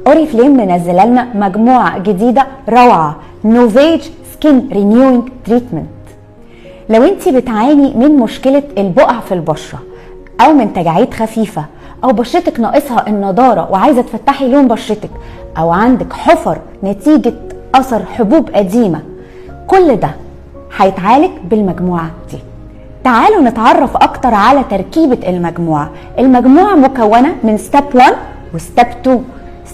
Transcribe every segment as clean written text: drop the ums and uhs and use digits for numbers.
اوريفليم منزله لنا مجموعة جديدة روعه، Novage skin renewing treatment. لو انت بتعاني من مشكلة البقع في البشرة او من تجاعيد خفيفة او بشرتك ناقصها النضارة وعايزه تفتحي لون بشرتك، او عندك حفر نتيجة اثر حبوب قديمة، كل ده هيتعالج بالمجموعة دي. تعالوا نتعرف اكتر على تركيبه المجموعة. المجموعة مكونة من step 1 و step 2.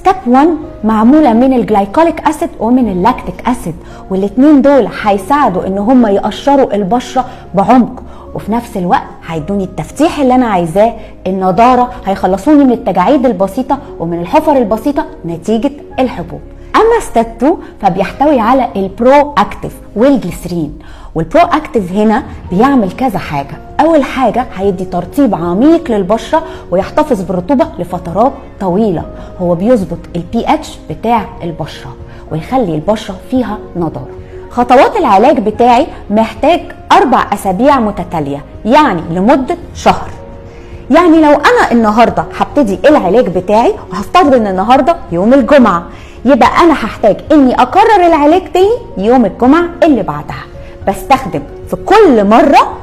step 1 معمولة من ال glycolic acid ومن ال lactic acid، والاتنين دول هيساعدوا ان هم يقشروا البشرة بعمق، وفي نفس الوقت هيدوني التفتيح اللي انا عايزاه، النضارة، هيخلصوني من التجاعيد البسيطة ومن الحفر البسيطة نتيجة الحبوب. اما step 2 فبيحتوي على ال Proactiv والجليسرين، وال Proactiv هنا بيعمل كذا حاجة. اول حاجة هيدي ترطيب عميق للبشره ويحتفظ بالرطوبه لفترات طويلة، هو بيظبط البي اتش بتاع البشرة ويخلي البشرة فيها نضاره. خطوات العلاج بتاعي محتاج 4 اسابيع متتالية، يعني لمدة شهر. يعني لو انا النهارده هبتدي العلاج بتاعي، وهفترض ان النهارده يوم الجمعة، يبقى انا هحتاج اني اكرر العلاج تاني يوم الجمعة اللي بعدها. بستخدم في كل مرة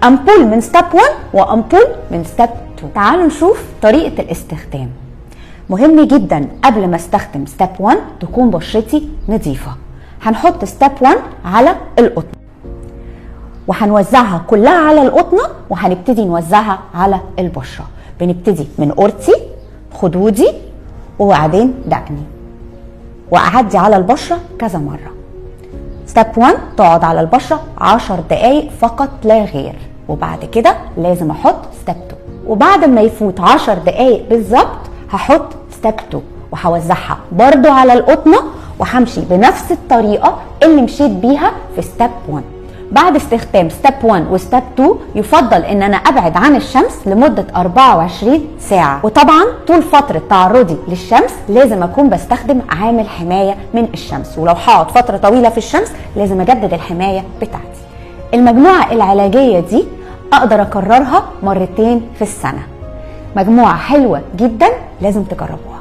امبول من step 1 وامبول من step 2. تعالوا نشوف طريقه الاستخدام. مهم جدا قبل ما استخدم step 1 تكون بشرتي نظيفة. هنحط step 1 على القطن وهنوزعها كلها على القطنه، وهنبتدي نوزعها على البشرة. بنبتدي من قورتي، خدودي، وبعدين دقني، واعدي على البشرة كذا مرة. step 1 تقعد على البشرة 10 دقايق فقط لا غير، وبعد كده لازم احط step 2، وبعد ما يفوت 10 دقايق بالظبط هحط step 2 وهوزعها برضو على القطنه، وهمشي بنفس الطريقة اللي مشيت بيها في step 1. بعد استخدام step 1 و step 2 يفضل ان انا ابعد عن الشمس لمدة 24 ساعة، وطبعا طول فترة تعرضي للشمس لازم اكون بستخدم عامل حماية من الشمس، ولو هقعد فترة طويلة في الشمس لازم اجدد الحماية بتاعتي. المجموعة العلاجية دي اقدر اكررها مرتين في السنة. مجموعة حلوة جدا لازم تجربوها.